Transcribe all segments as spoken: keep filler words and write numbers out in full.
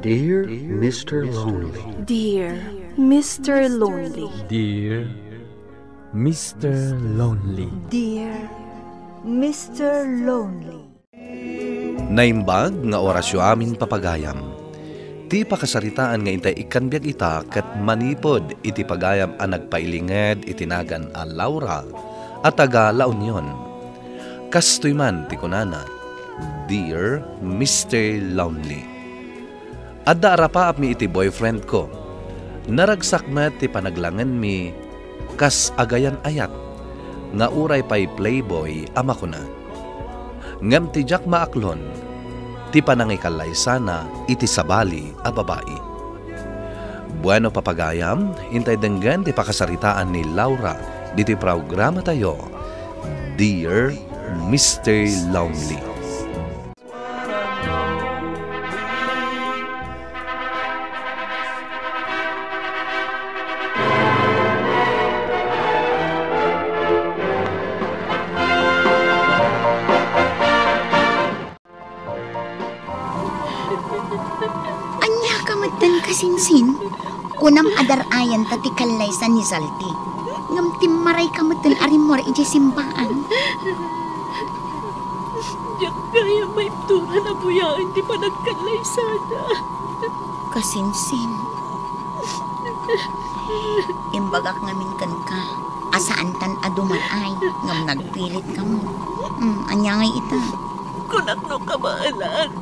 Dear Mister Lonely. Dear Mister Lonely. Dear Mister Lonely. Dear Mister Lonely. Naimbag nga orasyo amin, papagayam. Ti pakasaritaan nga intay ikkan biag ita ket manipud iti pagayam a nagpailinged iti nagan a Laura a taga La Union. Kastoy man ti kunana, "Dear Mister Lonely." Adda arapaapmi iti boyfriend ko. Naragsak met ti panaglangenmi kas agayan-ayat nga uray pay playboy a makuna. Ngem ti diak maaklon, ti panangikallaysana iti sabali a babai. Bueno, papagayam, intay denggen ti pakasaritaan ni Laura ditoy programatayo, Dear Mister Lonely. Ania ka metten, kasinsin? Kunam a dar-ayanta ti kallaysa ni Zaldi. Ngem timmaray ka metten a rimmuar idiay simbaan. Diak gayam maibturan a buyaen ti panagkallaysada. Kasinsin. Imbagak ngamin kenka a saantan a dumar-ay, ngem nagpilit kamo. Mm, ania ngay ita? Kunak no kabaelak.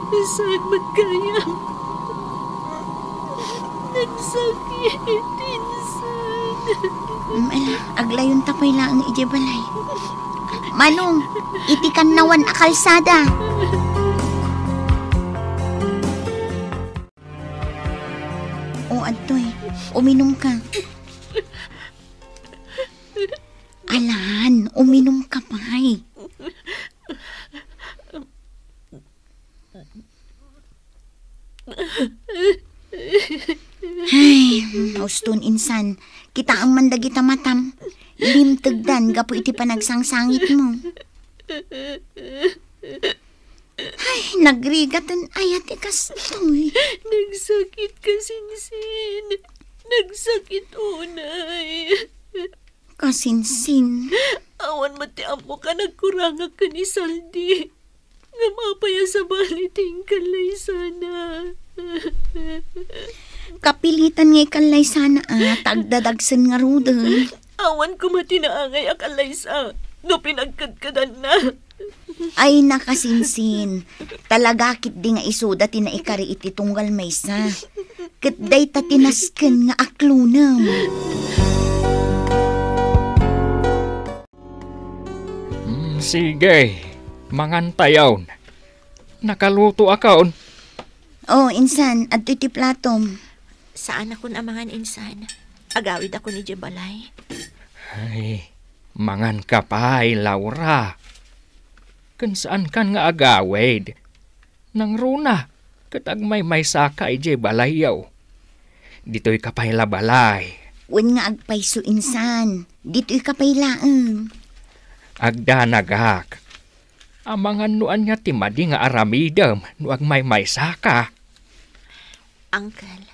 Saan met gayam? Nagsakit, insan. Mm, ala, aglayonta pay laeng idiay balay. Manong, iti kannawan a kalsada. O, adtoy, uminumka. Alan, uminumka pay. Ay, mauston, insan. Kitaem man dagita matam. Limtegdan gapu iti panagsangsangitmo. Ay, nagrigaten aya ti kastoy. Nagsakit, kasinsin. Nagsakit unay. Kasinsin. Awan met ti ammok a nagkurangak ken ni Zaldi. Ngem apay a sabali ti inkallaysana? Kapilitan nga ikallaysana a ta agdadagsen ngaruden. Awan koma ti naangay a kallaysa no pinagkedkedanna. Ay, nakasinsin. Talaga ketdi nga isuda ti naikari iti tunggal maysa. Ket dayta ti nasken nga aklonem. Mm, sige, mangantayon. Nakalutoakon. Oh, insan, adtoy ti platom. Saanakon a mangan, insan. Agawidakon idiay balay. Ay, manganka pay, Laura. Ken saankan nga agawid. Nangruna, ket agmaymaysaka idiay balayyo. Ditoyka pay la balay. Wen nga agpayso, insan. Ditoyka pay laeng. Agdanagak. Amangan no ania ti madi nga aramidem no agmaymaysaka. Uncle.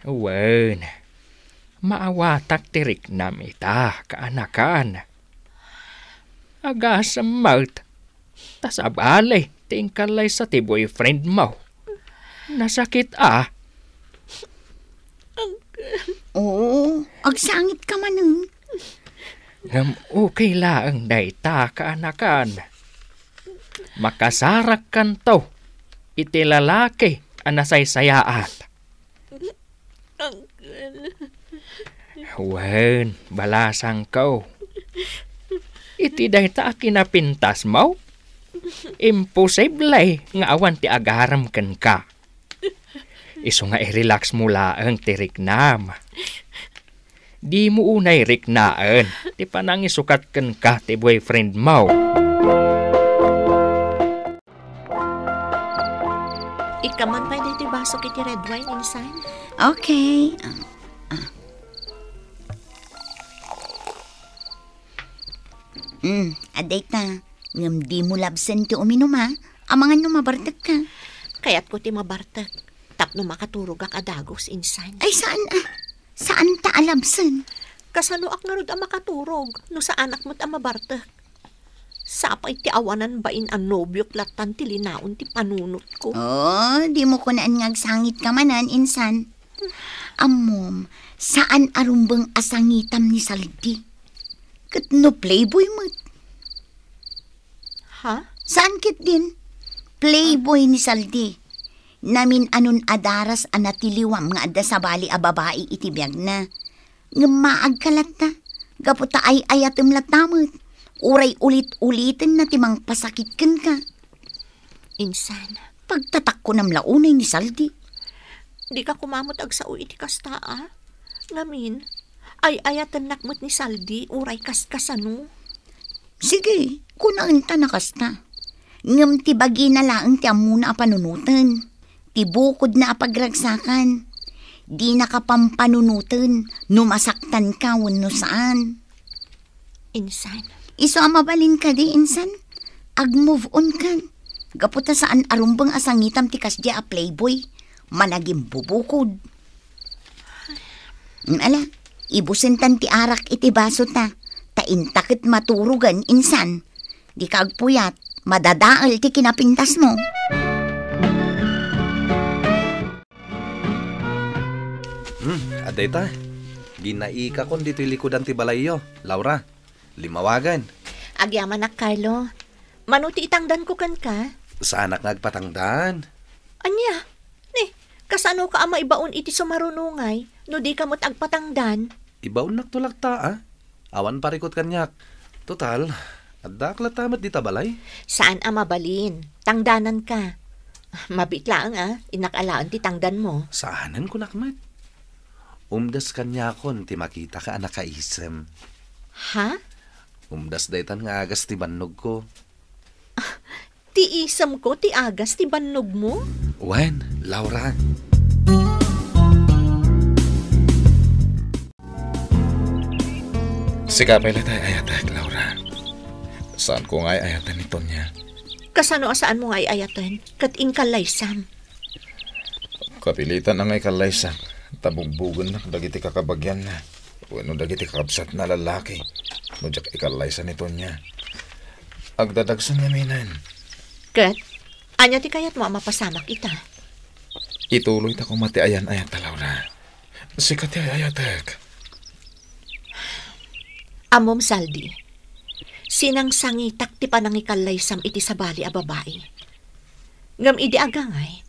Wen, maawatak ti riknam ita, kaanakan. Agasem met, ta sabali ti inkallaysa ti boyfriend mo. Nasakit a. Uncle. Oo, agsangit ka manen. Ngem okay laeng dayta, kaanakan. Makasarakkanto iti lalaki a nasaysayaat. Uncle. Wen, balasangko. Iti dayta a kinapintasmo, imposible nga awan ti agarem kenka. Isu nga i-relax mo laeng ti riknam. Dimo unay riknaen ti panangisukat kenka ti boyfriend mo. Ikkaman pay daytoy basok iti red wine, insan. Okay. Ah, ah. Mm, adda ita. Ngem dimo labsen ti uminum, a. Amangan no mabartekka. Kayatko ti mabartek tapno makaturogak a dagus, insan. Ay, saan, ah. Saan ta a labsen? Kasanoak ngarud a makaturog no saanak met a mabartek? Sapay ti awanan bain a nobiok lattan ti linaon ti panunotko. Oh, dimo kunaan nga agsangitka manen, insan. Ammom, saan a rumbeng a sangitam ni Saldi. Ket no playboy met. Ha? Saan ketdin? Playboy ni Saldi. Namin-anon a daras a natiliwam nga adda sabali a babai iti biagna. Ngem maagka latta, gapu ta ay-ayatem latta met. Uray ulit-ulitenna ti mangpasakit kenka. Insan. Pagtatakkonam la unay ni Saldi. Dika koma met agsao iti kasta, a? Ngamin, ay-ayatennak met ni Saldi uray kaskasano. Sige, kunaen ta na kasta. Ngem ti bagina laeng ti ammona a panunoten. Ti bukodna a pagragsakan. Dinaka pampanunoten no masaktanka wenno saan. Insan. Isu a mabalin kadi, insan? Ag-move on kan. Gapu ta saan a rumbeng a sangitam ti kasdiay a playboy. Managimbubukod. Mm, ala, ibusentan ti arak iti baso ta. Ta inta ket maturogen, insan. Dika agpuyat, madadael ti kinapintasmo. Hmm, adda ita. Ginaikakon ditoy likudan ti balayyo, Laura. Limawagen. Agyamanak, Carlo. Mano ti itangdanko kenka? Saanak nga agpatangdan. Ania? Ni, kasanoka a maibaon iti sumarunongay no dika met agpatangdan? Ibaonnakto latta, a? Awan parikut kaniak. Total, addaak latta met dita balay. Saan a mabalin. Tangdananka. Mabiit laeng, a, innak alaen ti tangdanmo. Saanen kunak met. Umdas kaniakon ti makitaka a nakaisem. Ha? Umdas daytan nga agas ti bannogko. Ti isemko ti agas ti bannogmo? Wen, Laura. Sika pay la ti ay-ayatek, Laura. Saanko nga ay-ayaten ni Tonya. Kasano a saanmo nga ay-ayaten ket inkallaysam? Kapilitan a nga ikallaysam, ta bugbugennak dagiti kakabagianna wenno dagiti kakabsatna a lallaki no diak ikallaysa ni Tonya. Agdadagsen ngaminen. Ket, ania ti kayatmo a mapasamak ita? Ituloyta koma ti ayan-ayatta, Laura. Sika ti ay-ayatek. Ammom, Saldi, sinangsangitak ti panangikallaysam iti sabali a babai. Ngem idi agangay,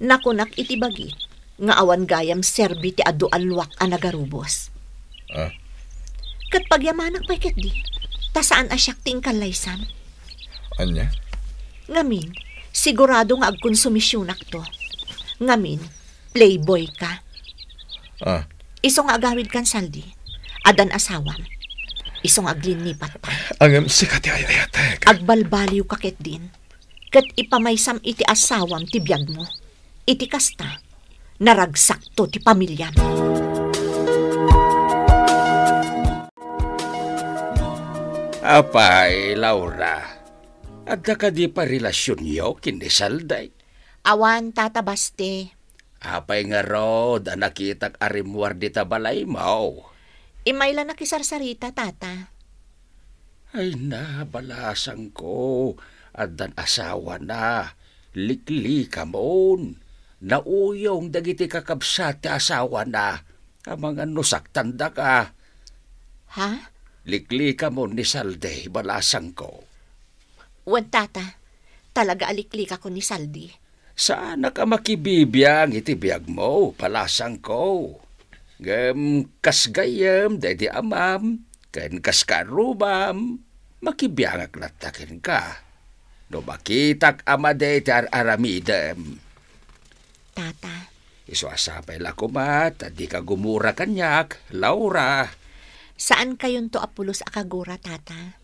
nakunak iti bagik nga awan gayam serbi ti adu a luak a nagarubos. Ah? Ket pagyamanak pay ketdi, ta saan a siak ti inkallaysam. Ania? Ngamin, sigurado nga agkonsumisionakto. Ngamin, playboy ka. Ah. Isu nga agawid kan Saldi, addan asawam. Isu nga aglinnipat ta. Ngem sika ti ay-ayatek. Agbalbaliw ka ketdin. Ket ipamaysam iti asawam ti biagmo. Iti kasta, naragsakto ti pamiliam. Apay, Laura, adda kadi pay relasionyo ken ni Saldi? Awan, Tata Basti. Apay ngarud a nakitak a rimmuar dita balaymo? Immay la nakisarsarita, Tata. Ay na, balasangko, addan asawana, liklikamon. Nauyong dagiti kakabsat ti asawana, amangan no saktandaka. Ha? Liklikamon ni Saldi, balasangko. Wen, Tata, talaga a liklikakon ni Saldi. Saanak a makibibiang iti biagmo, balasangko. Ngem kas gayyem daydi amam, ken kas kaarrubam, makibiangak latta kenka. No makitak a madi ti ar-aramidem. Tata. Isu a sapay la koma ta dika gumura kaniak, Laura. Saankayonto a pulos a kagura, Tata.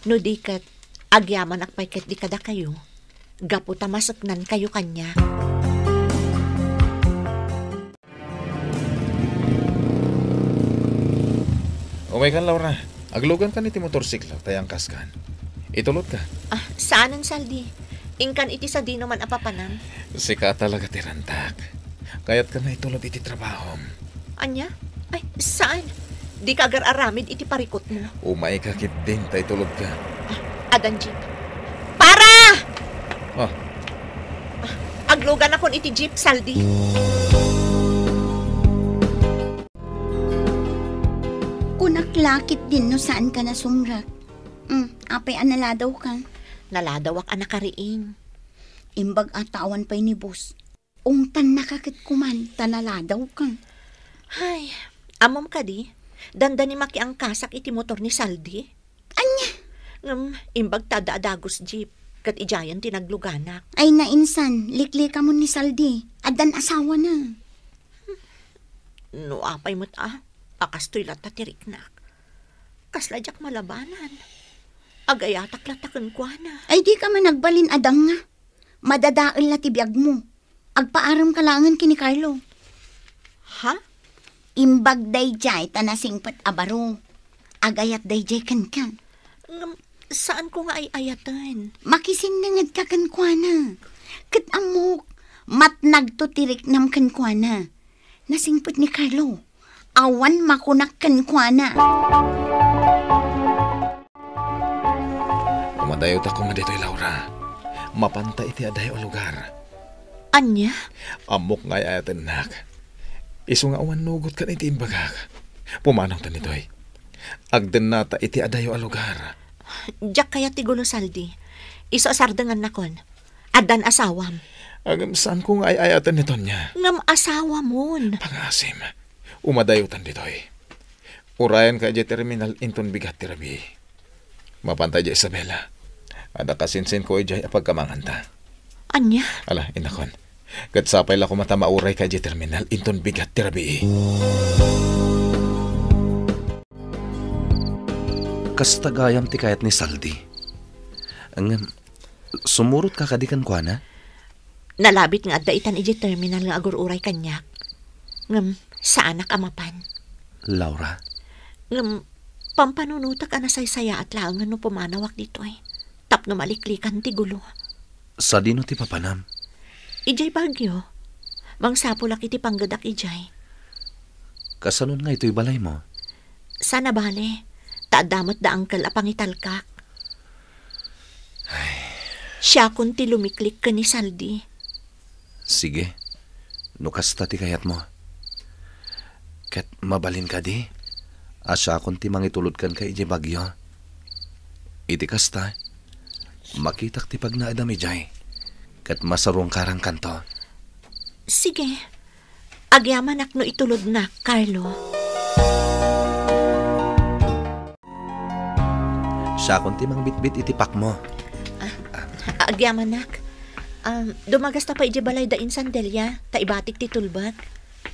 No di ket, agyamanak pay ketdi kadakayo, gapu ta maseknankayo kaniak. Umaykan, Laura. Aglugankan iti motorsiklo, ta yangkaskan. Itulotka. Ah, saanen, Saldi. Inkan iti sadino man a papanam. Sika talaga ti rantak. Kayatka nga itulod iti trabahom. Ania? Ay, saan? Dika agar-aramid iti parikutmo. Umayka ketdin ta itulodka. Ah, adan jeep. Para! Ah. Ah, agluganakon iti jeep, Saldi. Kunak la ketdin no saanka nasumrek. Mm, apay a naladawka? Naladawak a nakariing. Imbag a ta awan pay ni boss. Ungtannaka ket kuman ta naladawka. Hay, ammom kadi, dandani makiangkasak iti motor ni Saldi. Ania? Ngem, imbag ta adda a dagus jeep, ket idiayen ti nagluganak. Ay, nainsan, liklikamon ni Saldi. Addan asawana. No apay met a, a kastoy latta ti riknak. Kasla diak malabanan. Agayatak latta kenkuana. Ay, dika man agbalin a danga. Madadael la ti biagmo. Agpaaremka laengen ken ni Carlo. Ha? Imbag daydiay ta nasingpet a baro. Agayat daydiay kenka. Ngem, saanko nga ay-ayaten. Makisinnengedka kenkuana. Ket ammok, matnagto ti riknam kenkuana. Nasingpet ni Carlo. Awan makunak kenkuana. Umadayota koma ditoy, Laura. Mapanta iti adayo a lugar. Ania? Ammok nga ay-ayatennak. Isu nga awan nugot ken iti imbagak. Pumanawta ditoy. Agdennata iti adayo a lugar. Diak kayat ti gulo, Saldi. Isu a sardengannakon. Addan asawam. Ngem saanko nga ay-ayaten ni Tonya. Ngem asawamon. Pangasim. Umadayotan ditoy. Urayanka idiay terminal inton bigat ti rabii. Mapanta idiay Isabela. Adda kasinsinko idiay a pagkamanganta. Ania? Ala, inakon. Ket sapay la koma ta maurayka idiay terminal inton bigat ti rabii. Kasta gayam ti kayat ni Saldi. Ngem, sumurotka kadi kenkuana? Nalabit nga adda itan idiay terminal nga agur-uray kaniak. Ngem, saanak a mapan. Laura? Ngem, pampanunotek a nasaysayaat laengen no pumanawak ditoy. Tapno maliklikan ti gulo. Sadino ti papanam? Idiay Baguio. Mangsapulak iti panggedak idiay. Kasanon nga itoy balaymo? Saan a bale, ta adda met da angkel a pangitalkak. Ay. Siakon ti lumiklik ken ni Saldi. Sige, no kasta ti kayatmo. Ket mabalin kadi a siakon ti mangitulod kenka idiay Baguio. Iti kasta, makitak ti pagnaedam idiay, ket masarungkarangkanto. Sige. Agyamanak no itulodnak, Carlo. Siakon ti mangbitbit iti pakmo. Ah, agyamanak. Um, dumagasta pay idiay balay da insan Delia, ta ibatik ti tulbek.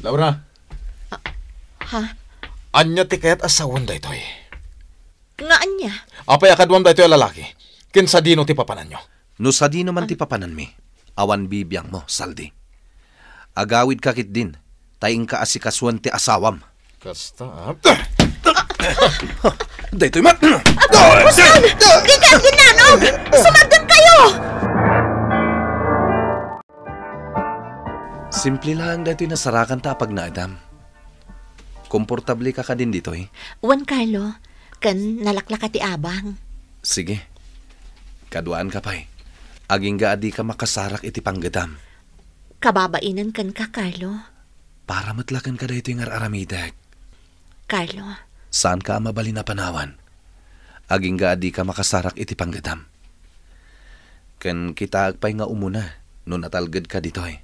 Laura. Ah, ha? Ania ti kayat a sawen daytoy? Nga ania? Apay a kaduam daytoy a lalaki? Ken sadino ti papananyo? No sadino man ti papananmi, awan bibiangmo, Saldi. Agawidka ketdin, ta inka asikasuen ti asawam. Kasta, a? Daytoy man! Dika aginanog! Sumardengkayo! Simple laeng daytoy nasarakanta a pagnaedam. Komportableka kadin ditoy? Wen, Carlo. Ken nalaklaka ti abang. Sige. Kaduaanka pay. Agingga a dika makasarak iti panggedam. Kababainen kenka, Carlo. Para met la kenka daytoy nga ar-aramidek. Carlo. Saanka a mabalin a panawan. Agingga a dika makasarak iti panggedam. Ken kitaek pay nga umuna no natalgedka ditoy.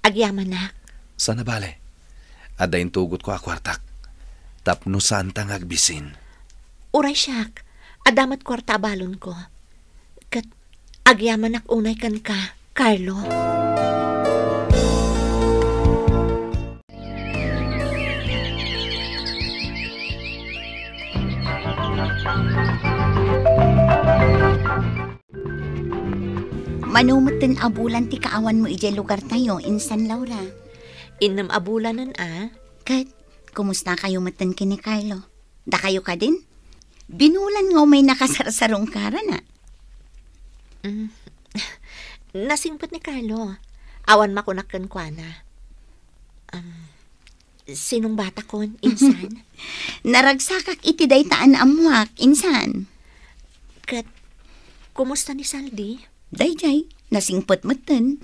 Agyamanak. Saan a bale. Adda intugotko a kuartak. Tapno saanta nga agbisin. Uray siak, adda met kuarta a balonko. Ket agyamanak unay kenka, Carlo. Mano metten a bulan ti kaawanmo idiay lugartayo, insan Laura? Innem a bulanen a. Ket, kumustakayo metten ken ni Carlo? Dakayo kadin? Binulan nga umay nakasarsarungkaran a. Mm. Nasingpet ni Carlo. Awan makunak kenkuana. Am, sinong batakon, insan? Naragsakak iti dayta a naammuak, insan. Ket, kumusta ni Saldi? Daydiay, nasingpet metten.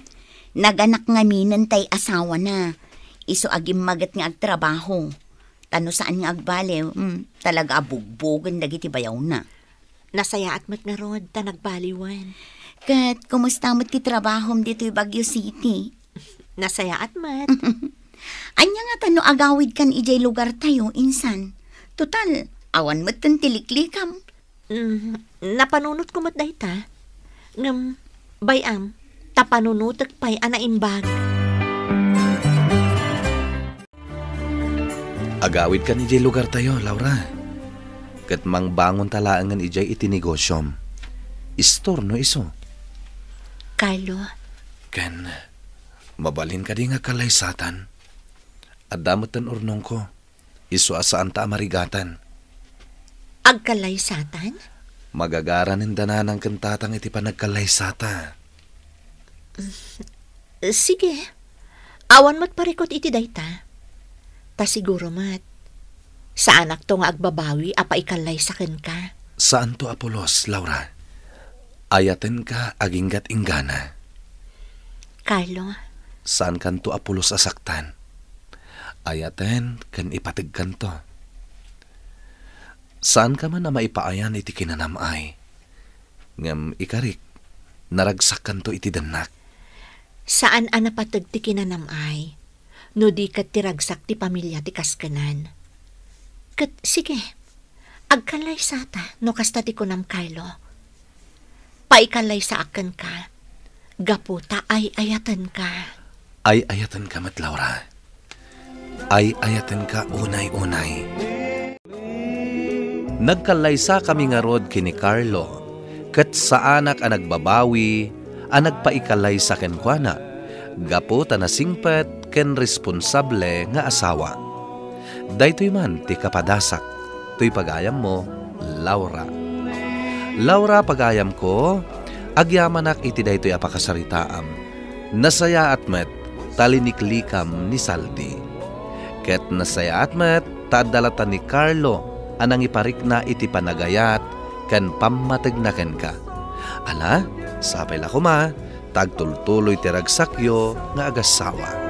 Naganak ngaminen tay asawana. Isu a gimmaget nga agtrabaho. Ta no saan nga agbaliw, hmm, talaga a bugbogen dagiti bayawna. Nasayaat met ngarud ta nagbaliwen. Ket kumusta met ti trabahom ditoy Baguio City? Nasayaat met. Ania ngata no agawidkan idiay lugartayo, insan? Total, awan metten ti liklikam. Mm, napanunotko met dayta. Ngem, bay-am, ta panunotek pay a naimbag. Agawidkan idiay lugartayo, Laura. Ket mangbangonta laengen idiay iti negosiom. Istor no isu. Carlo. Ken, mabalin kadi nga agkallaysatan? Adda metten urnongko. Isu a saanta a marigatan. Agkallaysatan? Magagaranen da nanang ken tatang iti panagkallaysata. Sige. Awan met parikut iti dayta. Ta siguro met, saanakto nga agbabawi a paikallaysa kenka. Saanto a pulos, Laura. Ayatenka aginggat inggana. Carlo. Saankanto a pulos a saktan. Ayaten ken ipategkanto. Saanka man a maipaayan iti kinanam-ay. Ngem ikarik, naragsakkanto iti dennak. Saan a napateg ti kinanam-ay, no di ket ti ragsak ti pamilia ti kaskenan. Ket sige, agkallaysata no kasta ti kunam, Carlo. Paikallaysaak kenka, gapu ta ay-ayatenka. Ay-ayatenka met, Laura. Ay-ayatenka unay-unay. Nagkallaysakami ngarud ken ni Carlo, ket saanak a nagbabawi a nagpaikallaysa kenkuana, gapu ta nasingpet ken responsable nga asawa. Daytoy man ti kapadasak, toy pagayammo, Laura. Laura, pagayamko, agyamanak iti daytoy a pakasaritaam. Nasayaat met ta liniklikam ni Saldi. Ket nasayaat met ta adda latta ni Carlo a nangiparikna iti panagayat ken pammategna kenka. Ala, sapay la koma ta agtultuloy ti ragsakyo nga agassawa.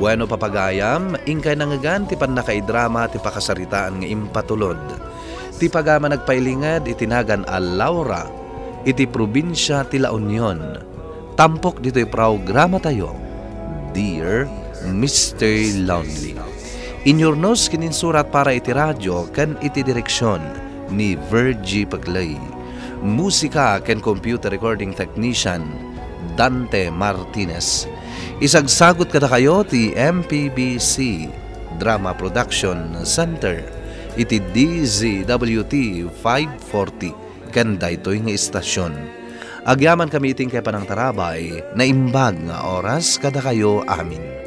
Bueno, papagayam, inkay nangngegan ti pannakaidrama ti pakasaritaan nga impatulod ti pagayam a nagpailinged iti nagan a Laura iti probinsia ti La Union. Tampok ditoy programatayo, Dear Mister Lonely. Inyurnos ken insurat para iti radio ken iti direksion ni Virgie Pegley. Musika ken computer recording technician, Dante Martinez. Isagsagut kadakayo ti M P B C Drama Production Center iti D Z W T five forty ken daytoy nga istasyon. Agyamankami iti inkay panangtarabay, naimbag nga oras kadakayo amin.